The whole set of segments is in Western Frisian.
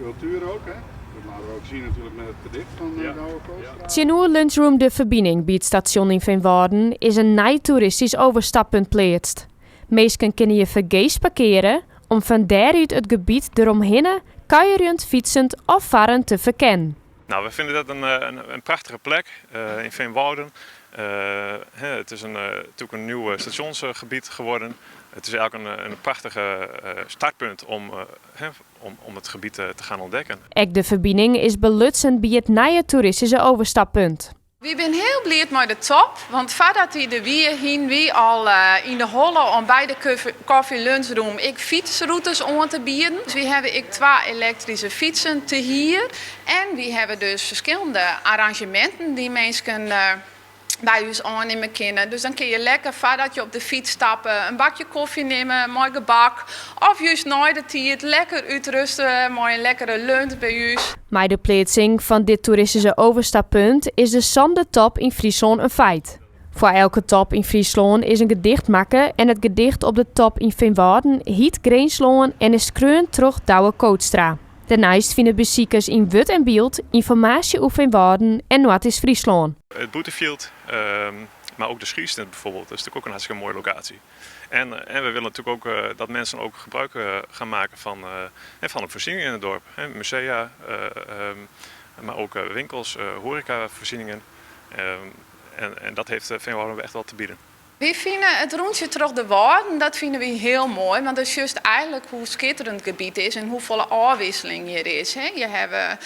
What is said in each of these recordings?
Cultuur ook, hè? Dat laten we ook zien natuurlijk met het gedicht van Ja. Douwe Kootstra. Tsjinoer lunchroom De Ferbining by it stasjon yn Feanwâlden is in nij toeristysk overstappunt pleatst. Minsken kinne hjir fergees parkeare om fan dêrút it gebiet deromhinne kuierjend, fytsend of farrend te ferkennen. Nou, we vinden dat een prachtige plek in Veenwouden. Het is natuurlijk een nieuw stationsgebied geworden. Het is eigenlijk een prachtige startpunt om het gebied te gaan ontdekken. Ek De Ferbining is belutsen by it nije toeristyske overstappunt. Wy binne hiel bliid mei de top, want foardat dy der wie, hiene wy al yn de holle om by de Coffee Lunchroom ek fytsrûtes oan te bieden. Dus wy hawwe ek twa elektryske fytsen te hier en wy hawwe dus ferskillende arranzjeminten dy't minsken by ús oannimme kinne. Dus dan kinne je lekker foardat je op de fyts stappe in bakje kofje nimme mei gebak of júst nei de tiid lekker útrêste mei in lekkere lunch by ús. Mei de pleatsing fan dit toeristyske overstappunt is de sânde top yn Fryslân in feit. Foar elke top yn Fryslân is in gedicht makke en it gedicht op de top yn Feanwâlden hyt Grinslân en is skreaun troch Douwe Kootstra. Dêrneist fine besikers yn wurd en byld ynformaasje oer Feanwâlden en Noardeast-Fryslân. Het Bûtenfjild, maar ook de Schierstins bijvoorbeeld, dat is natuurlijk ook een hartstikke mooie locatie. En we willen natuurlijk ook dat mensen ook gebruik gaan maken van de voorzieningen in het dorp. Hè, musea, maar ook winkels, horecavoorzieningen. En dat heeft Veenwouden echt wel te bieden. Wy fine it rûntsje troch de Wâlden, dat fine wy hiel moai, want dat is júst eigenlik hoe skitterend it gebiet is en hoefolle ôfwikseling hjir is. Hè. Je hawwe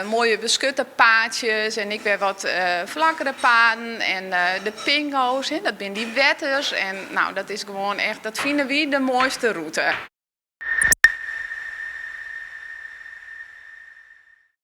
moaie beskutte paadsjes en ek wer wat flakkere paden en de pingo's, hè, dat binne dy wetters. En, nou, dat is gewoan echt, dat fine wy de moaiste rûte.